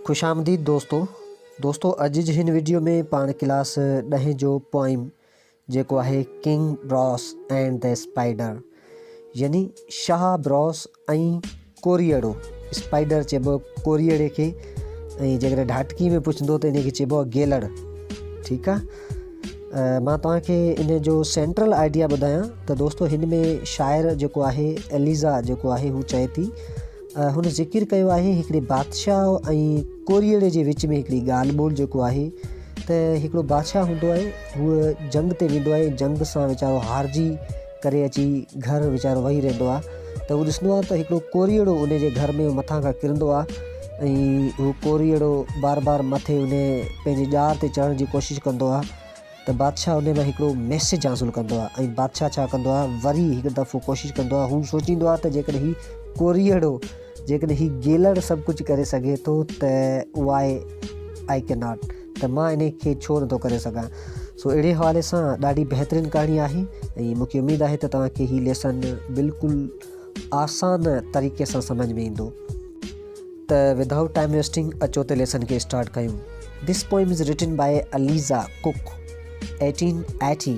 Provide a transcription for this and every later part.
خوش آمديد دوستو دوستو اڄ جي هن وڊيو ۾ پاڻ ڪلاس ڏهين جو پوائم جيڪو آهي king Bruce and the spider يعني شاهه براس ۽ ڪوريئڙو اسپائيڊر چئبو ڪوريئڙي کي ۽ جيڪڏهن ڍاٽڪي ۾ پڇندو ته ان کي چئبو آهي گيلڙ ٺيڪ آهي مان توهان کي ان جو سينٽرل آئيڊيا ٻڌايان ته دوستو هن ۾ شاعر جيڪو آهي ايليزا جيڪو آهي هو چئي ٿي هن ذڪر ڪيو آهي هڪڙي بادشاهه ۽ ڪوريئڙي جي وچ ۾ هڪڙي ڳالهه ٻولهه جيڪو آهي ته هڪڙو بادشاهه هوندو آهي هو جنگ تي ويندو آهي جنگ سان ويچارو هارجي ڪري اچي گهر ويچارو ويهي رهندو آهي ته هو ڏسندو آهي ته هڪڙو ڪوريئڙو ان جي گهر ۾ مٿان کان ڪرندو آهي ۽ هو ڪوريئڙو بار بار مٿي ان پنهنجي ڄار تي چڙهڻ جي ڪوشش ڪندو آهي ته بادشاهه انهي مان هڪڙو ميسيج حاصل ڪندو آهي ۽ بادشاهه ڇا ڪندو آهي وري هڪ دفعو ڪوشش ڪندو آهي هو سوچيندو آهي ته جيڪڏهن هي ڪوريئڙو جيڪڏهن هي گيلڙ سڀ ڪجهه ڪري سگهي ٿو ته وائي آئي ڪي not ته مان انهي کي ڇو نٿو ڪري سگهان سو اهڙي حوالي سان ڏاڍي بهترين ڪهاڻي آهي ۽ مونکي اميد آهي ته توهان کي هي ليسن بلڪل آسان طريقي سان سمجھ ۾ ايندو ته ودائوٽ ٽائيم ويسٽنگ اچو ته ليسن کي اسٽارٽ ڪيون this poem is written by Eliza Cook 1880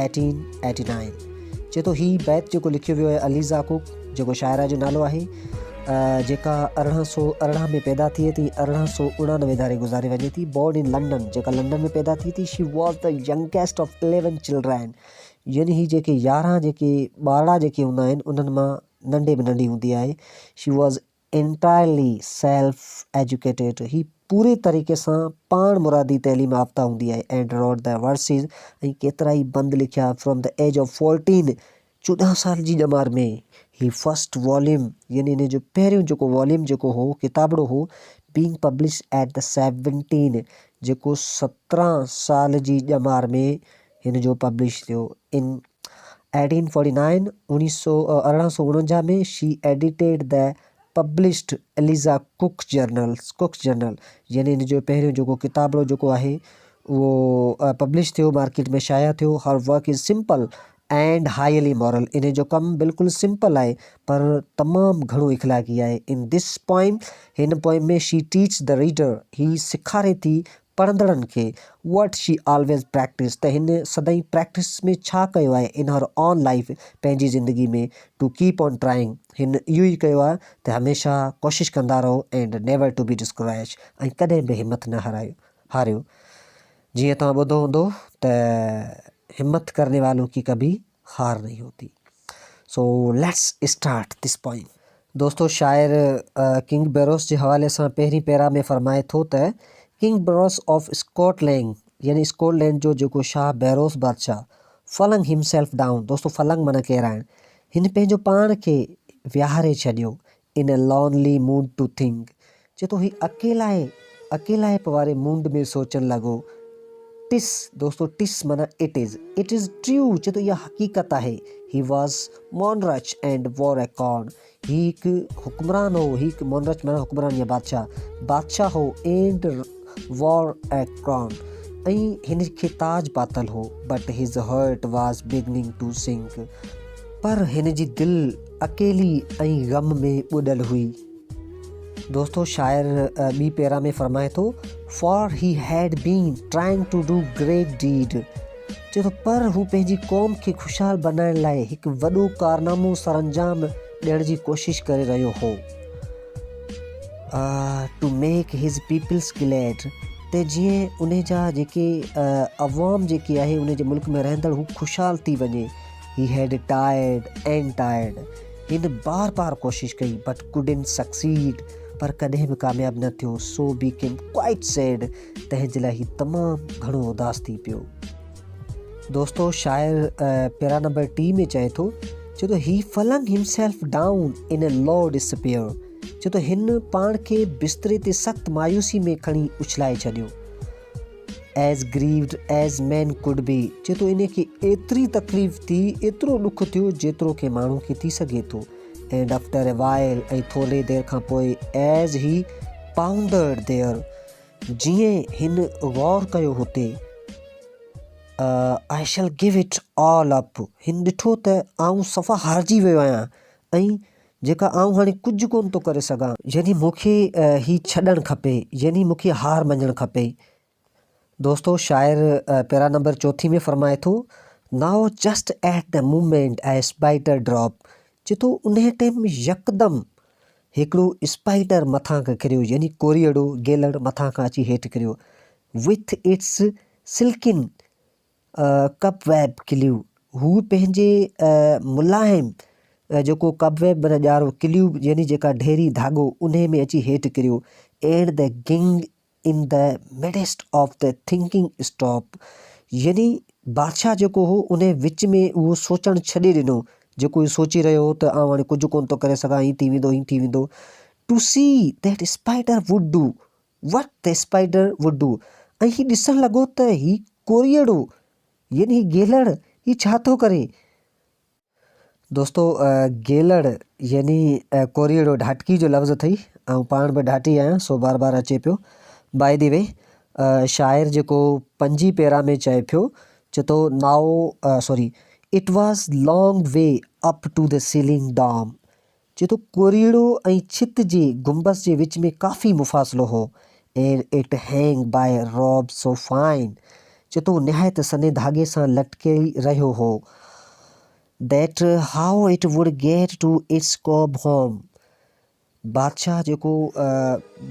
1889 چي ٿو هي بيت جيڪو لکيو ويو آهي اليزا ڪوڪ جيڪو شاعره جو نالو آهي جيڪا 1818 ۾ پيدا ٿئي ٿي 1889 ڌاري گذاري وڃي ٿي بورن ان لنڊن جيڪا لنڊن ۾ پيدا ٿي ٿي she was the youngest of 11 children يعني هي جيڪي 11 جيڪي ٻارڙا جيڪي هوندا آهن انهن مان ننڍي ۾ ننڍي هوندي آهي she was entirely self educated هي پوري طريقي سان پاڻ مرادي تعليم يافته هوندي آهي اينڊ روٽ the versus ۽ ڪيترائي بند لکيا from the age of fourteen 14 سال جي ڄمار ۾ هي فرسٽ واليوم يعني ان جو پهريون جيڪو واليوم جيڪو هو ڪتابڙو هو being publish at the seventeen جيڪو 17 سال جي ڄمار ۾ هن جو پبلش ٿيو ان 1849، 1849 ۾ she edited the published Eliza Cook journal, Cook's Journal، يعني ان جو پهريون جيڪو ڪتابڙو جيڪو آهي اهو پبلش ٿيو مارڪيٽ ۾ شايع ٿيو her work is simple and highly moral ان جو ڪم بلڪل سمپل آهي پر تمام گهڻو اخلاقي آهي ان دس پوئم هن poem ۾ she teach the reader هي سيکاري ٿي پڙهندڙن کي What she always practiced ته هن سدائين پريڪٽس ۾ ڇا ڪيو آهي in her own life پنهنجي زندگي ۾ to keep on trying هن اهو ئي ڪيو آهي ته هميشه ڪوشش ڪندا رهو and never to be discouraged ۽ ڪڏهن به همٿ نه هارايو هاريو جيئن توهان ٻڌو هوندو ته همٿ ڪرني والون ڪي ڪڀي هار نهين هوتي so let's start this poem. دوستو شاعر ڪنگ بيروس جي حوالي سان پهرين پيرا ۾ فرمائي ٿو ته ڪنگ بروس آف اسڪاٽ لينگ يعني اسڪاٽ لينڊ جو جيڪو شاهه بيروس بادشاهه فلنگ همسيلف ڊائون دوستو فلنگ معنيٰ ڪيرائڻ هن پنهنجو پاڻ کي ويهاري ڇڏيو in a lonely mood to think چئي ٿو هي اڪيلائي اڪيلائپ واري مونڊ ۾ سوچڻ لڳو ٽس دوستو ٽس معنيٰ it is it is true چئي ٿو اها حقيقت آهي he was monarch and wore a crown هي هڪ حڪمران هو هي هڪ مونرچ معنيٰ حڪمران يا بادشاهه بادشاهه هو اينڊ وار اي ڪرائون ۽ هن کي تاج پاتل هو but his heart was beginning to sink پر هن جي دل اڪيلي ۽ غم ۾ ٻڏل هئي. دوستو شاعر ٻي پيرا ۾ فرمائي ٿو for he had been trying to do great deed چئي ٿو پر هو پنهنجي قوم کي خوشحال بنائڻ لاء هڪ وڏو ڪارنامو سرانجام ڏيڻ جي ڪوشش ڪري رهيو هو to make his peoples glad ته جيئن ان جا جيڪي عوام جيڪي آهي ان جي ملڪ ۾ رهندڙ هو خوشحال ٿي وڃي He had tried and tried هن بار بار ڪوشش ڪئي but couldn't succeed پر ڪڏهن به ڪامياب نه ٿيو so became quite sad تنهن جي لاء هي تمام گهڻو اداس ٿي پيو. دوستو شاعر پيرا نمبر ٽي ۾ چئي ٿو چئي ٿو he flung himself down in a low despair چئي ٿو هن پاڻ کي بستري تي سخت مايوسي ۾ کڻي اڇلائي ڇڏيو. As grieved as man could be چئي ٿو ان کي ايتري تڪليف ٿي ايترو ڏک ٿيو جيترو ڪنهن ماڻهو کي ٿي سگهي ٿو اينڊ آفٽر اي وائل ۽ ٿوري دير کان پوء ايز هي پائونڊرڊ ديئر جيئن هن غور ڪيو هتي I shall give it all up هن ڏٺو ته آئون صفا هارجي ويو آهيان ۽ جيڪا آئون هاڻي ڪجهه ڪونه ٿو ڪري سگهان. يعني مون کي هي ڇڏڻ کپي، يعني مون کي هار مڃڻ کپي. دوستو شاعر پيرا نمبر چوٿين ۾ فرمائي ٿو، Now just at the moment a spider drop چي ٿو انهيء ٽيم يڪدم هڪڙو اسپائيڊر مٿان کان ڪريو يعني ڪوريئڙو، گيلڙ، مٿان کان اچي هيٺ ڪريو With its silken cobweb cleave هو پنهنجي ملائم جيڪو ڪب ويب معنيٰ ڄارو ڪليو يعني جيڪا ڍيري ڌاڳو انهي ۾ اچي هيٺ ڪريو And the king in the midst of the thinking stop يعني بادشاهه جيڪو هو انهي وچ ۾ اهو سوچڻ ڇڏي ڏنو جيڪو اهو سوچي رهيو هو ته آئون هاڻي ڪجهه ڪونه ٿو ڪري سگهان هين ٿي ويندو هين ٿي ويندو to see that spider would do what the spider would do ۽ هي ڏسڻ لڳو ته هي ڪوريئڙو يعني هي گيلڙ هي ڇا ٿو ڪري. دوستو گيلڙ يعني ڪوريئڙو ڍاٽڪي جو لفظ اٿئي آئون پاڻ به ڍاٽي آهيان سو بار بار اچي پيو بائي the وي شاعر جيڪو پنجين پيرا ۾ چئي پيو چي ٿو now sorry it was long way up to the ceiling dome چي ٿو ڪوريئڙو ۽ ڇت جي گنبذ جي وچ ۾ ڪافي مفاصلو هو and it hang by rope so fine چي ٿو نهايت سنهي ڌاڳي سان لٽڪي رهيو هو that how it would get to its cobweb home بادشاهه جيڪو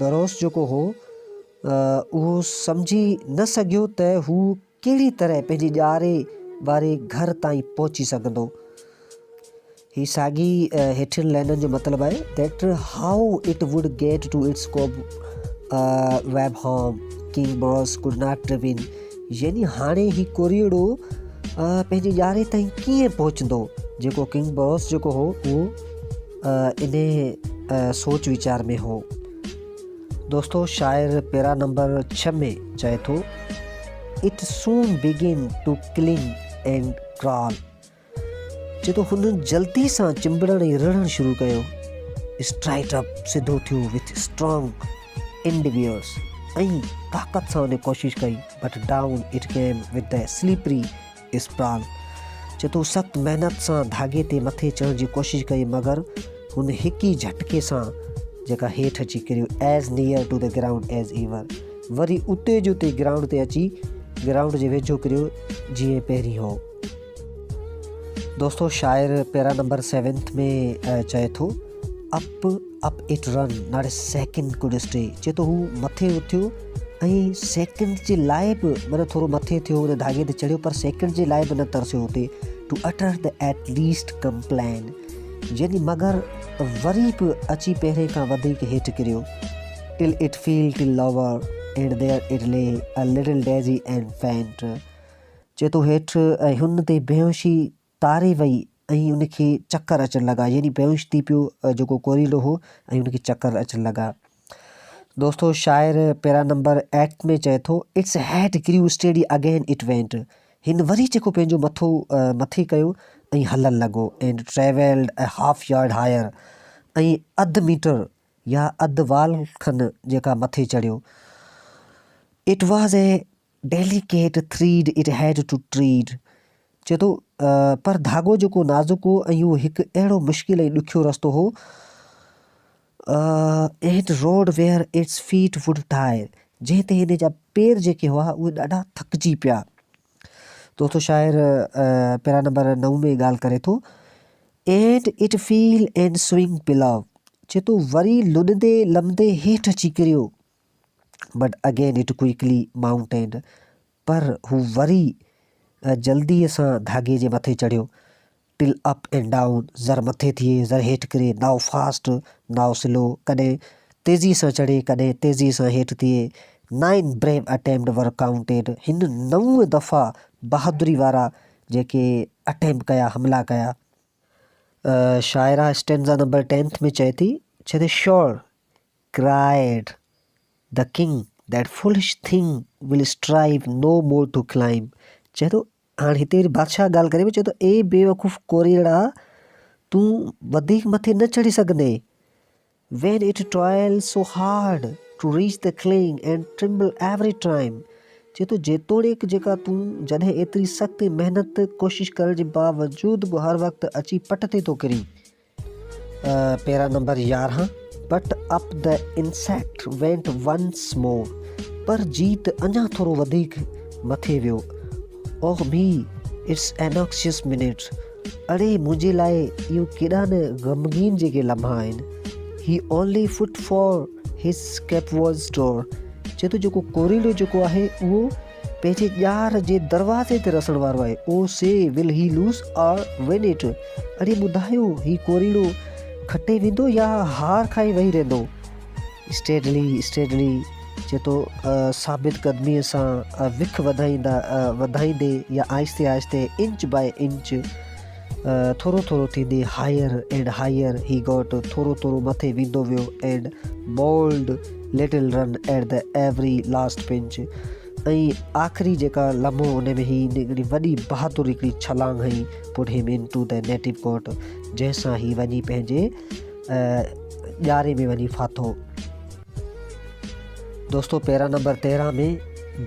بروس جيڪو هو اهو سمجهي نه سگهيو ته هو ڪهڙي طرح پنهنجي ڄاري واري گهر تائين پهچي سگهندو. هي ساڳي هيٺين لائنن جو مطلب آهي that how it would get to its cobweb home king Bruce could not divine يعني هاڻي هي ڪوريئڙو پنهنجي ڄاري تائين ڪيئن پهچندو جيڪو ڪنگ بروس جيڪو هو اهو انهي سوچ ويچار ۾ هو. دوستو شاعر پيرا نمبر ڇهه ۾ چئي ٿو It soon began to cling and crawl چئي ٿو هن جلدي سان چنبڙڻ ۽ رڙهڻ شروع ڪيو Straight up سڌو ٿيو with strong endeavours ۽ طاقت سان هن ڪوشش ڪئي But down it came with the slippery Sprawl چئي ٿو سخت محنت سان ڌاڳي تي مٿي چڙهڻ جي ڪوشش ڪئي مگر هن هڪ ئي جهٽڪي سان جيڪا هيٺ اچي ڪريو as near to the ground as ever وري اتي جو اتي گرائونڊ تي اچي گرائونڊ جي ويجهو ڪريو جيئن پهرين هو. دوستو شاعر پيرا نمبر سيونٿ ۾ چئي ٿو up up it ran not a second could stay چئي ٿو هو مٿي اٿيو ۽ سيڪنڊ جي لاء به معنيٰ ٿورو مٿي ٿيو ان ڌاڳي تي چڙهيو پر سيڪنڊ جي لاء به نه ترسيو اتي to utter the at least complain يعني مگر وري به اچي پهرين کان وڌيڪ هيٺ ڪريو till it fell till lower and there it lay a little dizzy and faint چئي ٿو هيٺ ۽ هن تي بيهوشي طاري وئي ۽ ان کي چڪر اچڻ لڳا يعني بيهوش ٿي پيو جيڪو ڪوريلو هو ۽ ان کي چڪر اچڻ لڳا. دوستو شاعر پيرا نمبر ايٽ ۾ چئي ٿو its head grew steady again it went هن وري جيڪو پنهنجو مٿو مٿي ڪيو ۽ هلڻ لڳو and travelled a half yard higher ۽ اڌ ميٽر يا اڌ وال کن جيڪا مٿي چڙهيو it was a delicate thread it had to tread چئي ٿو پر ڌاڳو جيڪو نازڪ هو ۽ اهو هڪ اهڙو مشڪل ۽ ڏکيو رستو هو and road where its feet would tire جنهن تي هن جا پير جيڪي هئا اهي ڏاڍا ٿڪجي پيا. دوستو شاعر پيرا نمبر نو ۾ ڳالهه ڪري ٿو and it fell and swung below چئي ٿو وري لڏندي لمندي هيٺ اچي ڪريو but again it quickly mounted پر هو وري جلديء سان ڌاڳي جي مٿي چڙهيو ٽل اپ اينڊ ڊائون ذر مٿي ٿئي ذر هيٺ ڪري نائو فاسٽ نائو سلو ڪڏهن تيزيء سان چڙهي ڪڏهن تيزيء سان هيٺ ٿئي nine brave attempt were counted هن نو دفعا بهادري وارا جيڪي اٽيمپٽ ڪيا حملا ڪيا. شاعره اسٽينزا نمبر ٽينٿ ۾ چئي ٿي چئي ٿي sure cried the king that foolish thing will strive no more to climb چئي ٿو هاڻ هتي وري بادشاهه ڳالهه ڪري پيو چئي ٿو اي بيوقوف ڪوريئڙا تون وڌيڪ مٿي نه چڙهي سگهندين When it toil so hard to reach the cling and tremble every time چئي ٿو جيتوڻيڪ جيڪا تون جڏهن ايتري سخت محنت ڪوشش ڪرڻ جي باوجود به هر وقت اچي پٽ تي ٿو ڪرين. پيرا number 11، but up the insect went once more, پر جيت اڃا ٿورو وڌيڪ مٿي ويو. Oh me, it's anxious minutes, اڙي منهنجي لاء اهو ڪيڏا نه غمگين جيڪي لمحا آهن. He only foot for his escape was door, چئي ٿو جيڪو ڪوريلو جيڪو آهي اهو پنهنجي ڄار جي دروازي تي رسڻ وارو آهي. Oh say will he lose or win it, اڙي ٻڌايو هي ڪوريڙو کٽي ويندو يا هار کائي ويهي رهندو. اسٽيڊلي اسٽيڊلي چئي ٿو ثابت قدميء سان وک وڌائيندا وڌائيندي يا آهستي آهستي انچ باء انچ ٿورو ٿورو ٿيندي higher and higher he got ٿورو ٿورو مٿي ويندو ويو and bold little run at the every last pinch ۽ آخري جيڪا لمحو ان ۾ هي هڪڙي وڏي بهادر هڪڙي ڇلانگ هنئي put him into the netted court جنهن سان هي وڃي پنهنجي ڄاري ۾ وڃي ڦاٿو. دوستو پيرا number 13 ۾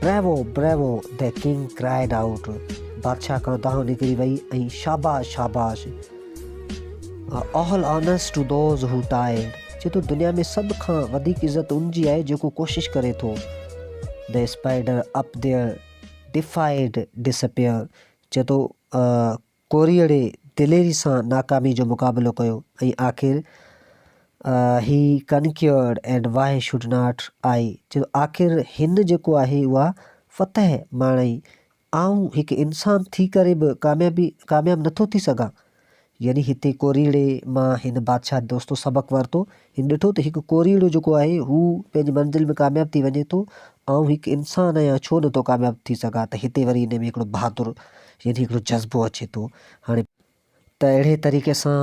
bravo bravo the king cried out بادشاهه کان دانهن نڪري وئي ۽ شاباش شاباش all honours to those who tried چي ٿو دنيا ۾ سڀ کان وڌيڪ عزت ان جي آهي جيڪو ڪوشش ڪري ٿو the spider up there defied despair چي ٿو ڪوريئڙي دليري سان ناڪامي جو مقابلو ڪيو ۽ آخر he conquered and why should not I چي ٿو آخر هن جيڪو آهي اها فتح ماڻي آئون هڪ انسان ٿي ڪري به ڪاميابي ڪامياب نٿو ٿي سگهان يعني هتي ڪوريئڙي مان هن بادشاهه دوستو سبق ورتو هن ڏٺو ته هڪ ڪوريئڙو جيڪو آهي هو پنهنجي منزل ۾ ڪامياب ٿي وڃي ٿو آئون هڪ انسان آهيان ڇو نٿو ڪامياب ٿي سگهان ته هتي وري هن ۾ هڪڙو بهادر يعني هڪڙو جذبو اچي ٿو هاڻي ته اهڙي طريقي سان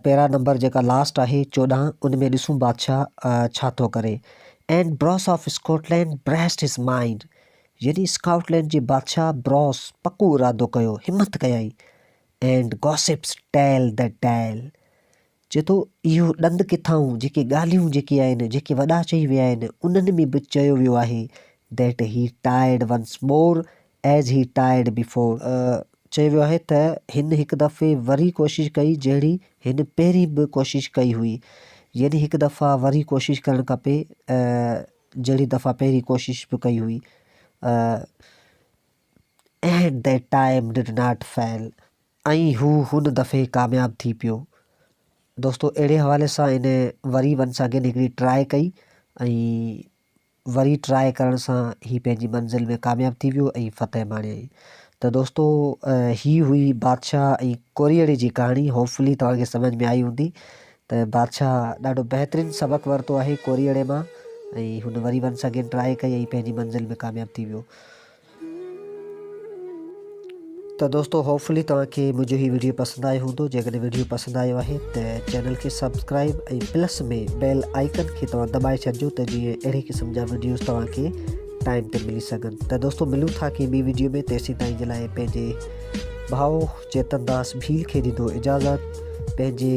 پيرا نمبر جيڪا لاسٽ آهي 14 ان ۾ ڏسون بادشاهه ڇا ٿو ڪري and Bruce of Scotland braced his mind يعني اسڪاٽلينڊ جي بادشاهه براس پڪو ارادو ڪيو همت ڪيائين and gossips tell the tale چئي ٿو اهو ڏند ڪٿائون جيڪي ڳالهيون جيڪي آهن جيڪي وڏا چئي ويا آهن انهن ۾ به چيو ويو آهي that he tried once more as he tried before چيو ويو آهي ته هن هڪ دفعي وري ڪوشش ڪئي جهڙي هن پهرين به ڪوشش ڪئي هئي يعني هڪ دفعا وري ڪوشش ڪرڻ کپي جهڙي دفعا پهرين ڪوشش به ڪئي هئي and that time did not fail ۽ هو هن دفعي ڪامياب ٿي پيو. دوستو اهڙي حوالي سان هن وري ونس اگين هڪڙي ٽرائي ڪئي ۽ وري ٽرائي ڪرڻ سان هي پنهنجي منزل ۾ ڪامياب ٿي ويو ۽ فتح ماڻيائين ته دوستو هي هئي بادشاهه ۽ ڪوريئڙي جي ڪهاڻي هوپ فلي توهان کي سمجهه ۾ آئي هوندي ته بادشاهه ڏاڍو بهترين سبق ورتو آهي ڪوريئڙي مان ۽ هن وري ونس اگين ٽرائي ڪئي ۽ پنهنجي منزل ۾ ڪامياب ٿي ويو. ته دوستو هوپ فلي توهان کي منهنجو هي ويڊيو پسند آيو هوندو جيڪڏهن ويڊيو پسند آيو آهي ته چينل کي سبسڪرائب ۽ پلس ۾ بيل آئيڪن کي توهان دٻائي ڇڏجو ته جيئن اهڙي قسم جا ويڊيوز توهان کي ٽائيم تي ملي سگهن ته دوستو ملون ٿا ڪنهن ٻي ويڊيو ۾ تيسين تائين جي لاء پنهنجي ڀاء چيتن داس ڀيل کي ڏيندو اجازت پنهنجي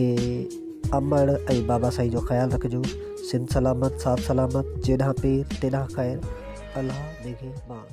امڙ ۽ بابا سائين جو خيال رکجو سنڌ سلامت ساٿ سلامت جيڏانهن پير تيڏانهن خير الله نگهبان.